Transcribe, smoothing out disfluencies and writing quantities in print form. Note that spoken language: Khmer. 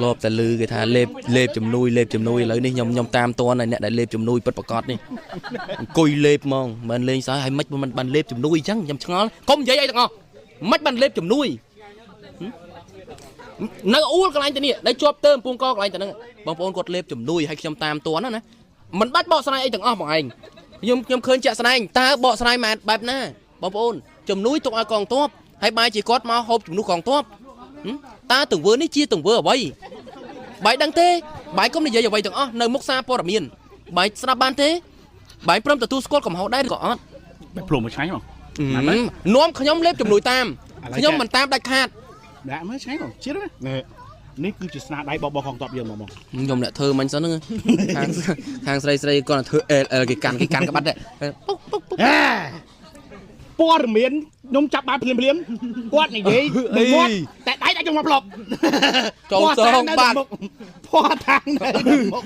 លបតែលឺគេថាលេបលេបជំនួយលេបជំនួយឥឡូវនេះខ្ញុំខ្ញុំតាមតនហើយអ្នកដែលលេបជំនួយពិតប្រកបនេះអង្គុយលេបហ្មងមិនលេងសើហើយមិនមិនបានលេបជំនួយអញ្ចឹងខ្ញុំឆ្ងល់កុំនិយាយអីទាំងអស់មិនបានលេបជំនួយនៅអ៊ូលកន្លែងទៅនេះដែលជាប់ទៅកំពង់កកន្លែងទៅហ្នឹងបងប្អូនគាត់លេបជំនួយហើយខ្ញុំតាមតនណាមិនបាច់បកស្រាយអីទាំងអស់បងឯងខ្ញុំខ្ញុំឃើញជាក់ស្ដែងតើបកស្រាយម៉ែបែបណាបងប្អូនជំនួយទុកឲ្យកងទ័ពហើយបែរជាគាត់មកហូបជំនួយកងទ័ពតើទង្វើនេះជាទង្វើអ្វីបាយដឹងទេបាយកុំនិយាយអ្វីទាំងអស់នៅមុខសារព័ត៌មានបាយស្ដាប់បានទេបាយព្រមទទួលស្គាល់កំហុសដែរឬក៏អត់ បែបភ្លុំមកឆ្ងាញ់ហ្មង នាំខ្ញុំលេបជំនួយតាមខ្ញុំមិនតាមដាច់ខាត ដាក់មើលឆ្ងាញ់ហ្មងជាតិណានេះគឺជាស្នាដៃបបកងតបយើងហ្មង ខ្ញុំអ្នកធ្វើមិញសិនហ្នឹងខាងខាងស្រីស្រីគាត់ធ្វើ LL គេកាន់គេកាន់ក្បាត់ដែរពុកពុកពុក ព័ត៌មានខ្ញុំចាប់បានភ្លាមភ្លាមគាត់និយាយមួយមាត់តែដៃដាក់ខ្ញុំមកផ្លុក ចូលសងបាត់ ពណ៌តាំងនៅមុខ